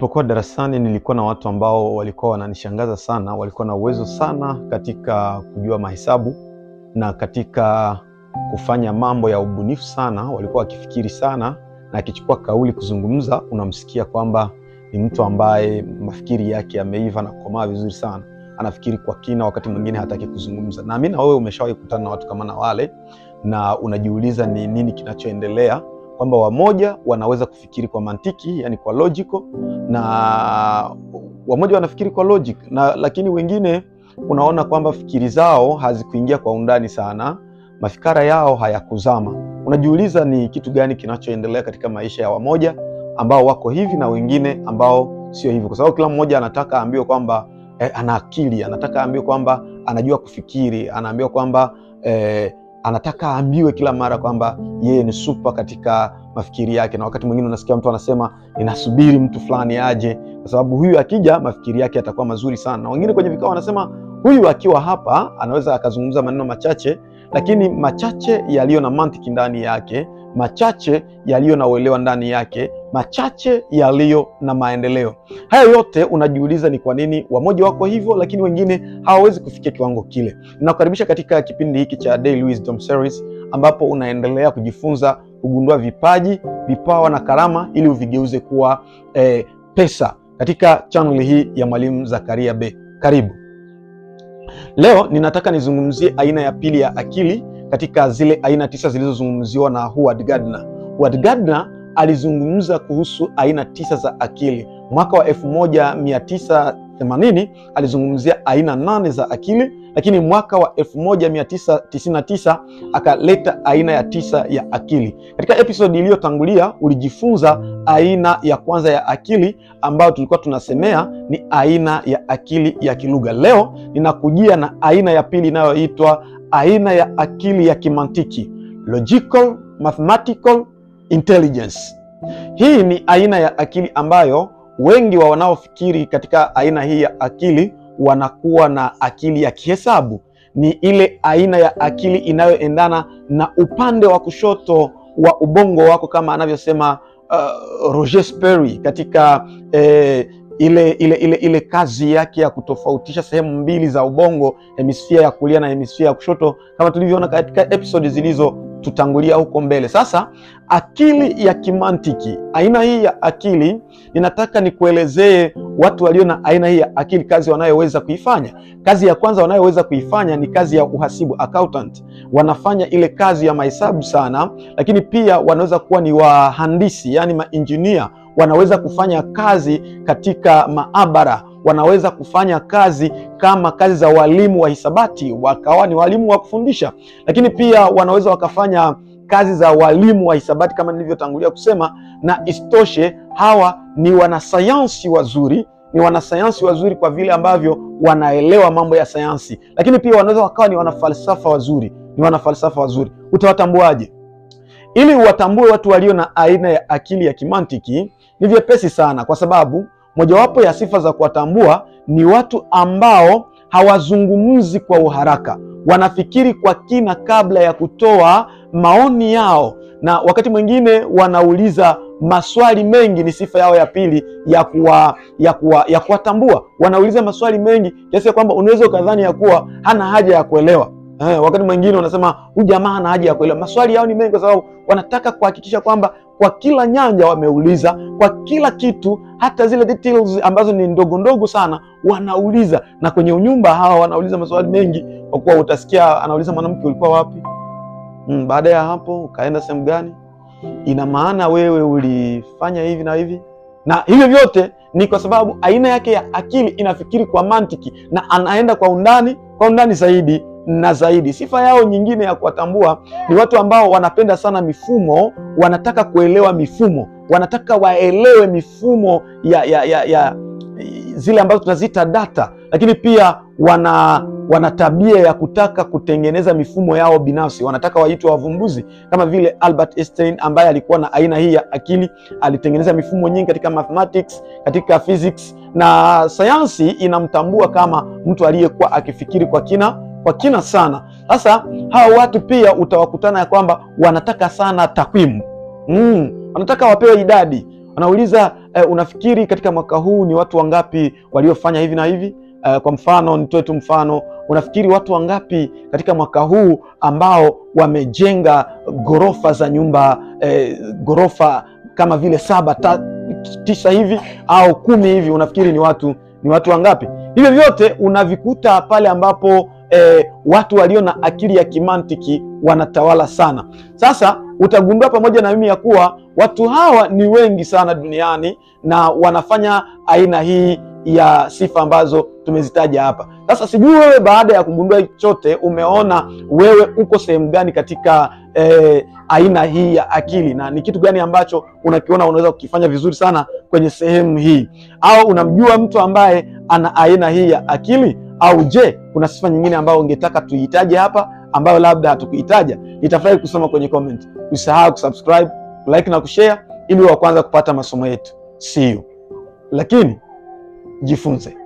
Nilipokuwa darasani nilikuwa na watu ambao walikuwa wananishangaza sana, walikuwa na uwezo sana katika kujua mahesabu na katika kufanya mambo ya ubunifu sana, walikuwa wakifikiri sana na akichukua kauli kuzungumza unamsikia kwamba ni mtu ambaye mafikiri yake yameiva na kukomaa vizuri sana. Anafikiri kwa kina, wakati mwingine hataki kuzungumza. Na mimi na wewe umeshawahi kukutana na watu kama na wale na unajiuliza ni nini kinachoendelea, kwamba wamoja wanaweza kufikiri kwa mantiki, yani kwa logical, na wamoja wanafikiri kwa logic, na lakini wengine unaona kwamba fikiri zao hazikuingia kwa undani sana, mafikara yao hayakuzama. Unajiuliza ni kitu gani kinachoendelea katika maisha ya wamoja ambao wako hivi na wengine ambao sio hivi, kwa sababu kila mmoja anataka aambiwe kwamba ana akili, anataka aambiwe kwamba anajua kufikiri, anaambiwa kwamba anataka aambiwe kila mara kwamba yeye ni super katika mafikiri yake. Na wakati mwingine unasikia mtu anasema ninasubiri mtu fulani aje, kwa sababu huyu akija mafikiri yake yatakuwa mazuri sana. Na wengine kwenye vikao wanasema huyu akiwa hapa anaweza akazungumza maneno machache, lakini machache yaliyo na mantiki ndani yake, machache yaliyo na uelewa ndani yake, machache yaliyo na maendeleo. Haya yote unajiuliza ni kwa nini wamoja wako hivyo, lakini wengine hawawezi kufikia kiwango kile. Ninakukaribisha katika kipindi hiki cha Daily Wisdom Series ambapo unaendelea kujifunza kugundua vipaji, vipawa na karama ili uvigeuze kuwa pesa katika channel hii ya Mwalimu Zakaria B. Karibu. Leo ninataka nizungumzie aina ya pili ya akili katika zile aina 9 zilizozungumziwa na Howard Gardner. Howard Gardner alizungumza kuhusu aina 9 za akili. Mwaka wa 1980 alizungumzia aina 8 za akili, lakini mwaka wa 1999 akaleta aina ya 9 ya akili. Katika episode iliyotangulia ulijifunza aina ya kwanza ya akili ambayo tulikuwa tunasemea ni aina ya akili ya kilugha. Leo ninakujia na aina ya pili inayoitwa aina ya akili ya kimantiki, logical mathematical intelligence. Hii ni aina ya akili ambayo wengi wa wanaofikiri katika aina hii ya akili wanakuwa na akili ya kihesabu. Ni ile aina ya akili inayoendana na upande wa kushoto wa ubongo wako, kama anavyosema Roger Sperry katika ile kazi yake ya kutofautisha sehemu mbili za ubongo, hemisfia ya kulia na hemisfia ya kushoto, kama tulivyoona katika episode zilizo tutangulia huko mbele. Sasa akili ya kimantiki, aina hii ya akili, ninataka nikuelezee watu walio na aina hii ya akili kazi wanayoweza kuifanya. Kazi ya kwanza wanayoweza kuifanya ni kazi ya uhasibu, accountant. Wanafanya ile kazi ya mahesabu sana, lakini pia wanaweza kuwa ni wahandisi, yani maengineer. Wanaweza kufanya kazi katika maabara, wanaweza kufanya kazi kama kazi za walimu wa hisabati, wakawa ni walimu wa kufundisha, lakini pia wanaweza wakafanya kazi za walimu wa hisabati kama nilivyotangulia kusema. Na isitoshe hawa ni wanasayansi wazuri, ni wanasayansi wazuri kwa vile ambavyo wanaelewa mambo ya sayansi, lakini pia wanaweza wakawa ni wanafalsafa wazuri, ni wanafalsafa wazuri. Utawatambuaje? Ili uwatambue watu walio na aina ya akili ya kimantiki ni vyepesi sana, kwa sababu mojawapo ya sifa za kuwatambua ni watu ambao hawazungumzi kwa uharaka, wanafikiri kwa kina kabla ya kutoa maoni yao, na wakati mwingine wanauliza maswali mengi. Ni sifa yao ya pili ya kuwatambua. Wanauliza maswali mengi kiasi ya kwamba unaweza ukadhani ya kuwa hana haja ya kuelewa. Wakati mwingine wanasema huyu jamaa hana haja ya kuelewa. Maswali yao ni mengi kwa sababu wanataka kuhakikisha kwamba kwa kila nyanja wameuliza, kwa kila kitu, hata zile details ambazo ni ndogo ndogo sana wanauliza. Na kwenye unyumba hawa wanauliza maswali mengi, kwa kuwa utasikia anauliza mwanamke, ulikuwa wapi? Baada ya hapo ukaenda sehemu gani? Ina maana wewe ulifanya hivi na hivi? Na hivyo vyote ni kwa sababu aina yake ya akili inafikiri kwa mantiki na anaenda kwa undani, kwa undani zaidi na zaidi. Sifa yao nyingine ya kuwatambua ni watu ambao wanapenda sana mifumo, wanataka kuelewa mifumo, wanataka waelewe mifumo ya zile ambazo tunaziita data, lakini pia wana tabia ya kutaka kutengeneza mifumo yao binafsi. Wanataka waitwe wavumbuzi, kama vile Albert Einstein ambaye alikuwa na aina hii ya akili. Alitengeneza mifumo nyingi katika mathematics, katika physics, na sayansi inamtambua kama mtu aliyekuwa akifikiri kwa kina sana. Sasa hawa watu pia utawakutana ya kwamba wanataka sana takwimu. Wanataka wapewe idadi. Wanauliza unafikiri katika mwaka huu ni watu wangapi waliofanya hivi na hivi? Kwa mfano, nitoe tu mfano, unafikiri watu wangapi katika mwaka huu ambao wamejenga ghorofa za nyumba, ghorofa kama vile 7, 9 hivi au 10 hivi? Unafikiri ni watu wangapi? Hivyo vyote unavikuta pale ambapo watu walio na akili ya kimantiki wanatawala sana. Sasa utagundua pamoja na mimi ya kuwa watu hawa ni wengi sana duniani na wanafanya aina hii ya sifa ambazo tumezitaja hapa. Sasa sijui wewe baada ya kugundua chote umeona wewe uko sehemu gani katika aina hii ya akili, na ni kitu gani ambacho unakiona unaweza kukifanya vizuri sana kwenye sehemu hii, au unamjua mtu ambaye ana aina hii ya akili? Au je, kuna sifa nyingine ambayo ungetaka tuihitaje hapa ambayo labda hatukuitaja? Nitafurahi kusoma kwenye comment. Usisahau kusubscribe, like na kushare ili wa kwanza kupata masomo yetu. See you. Lakini jifunze.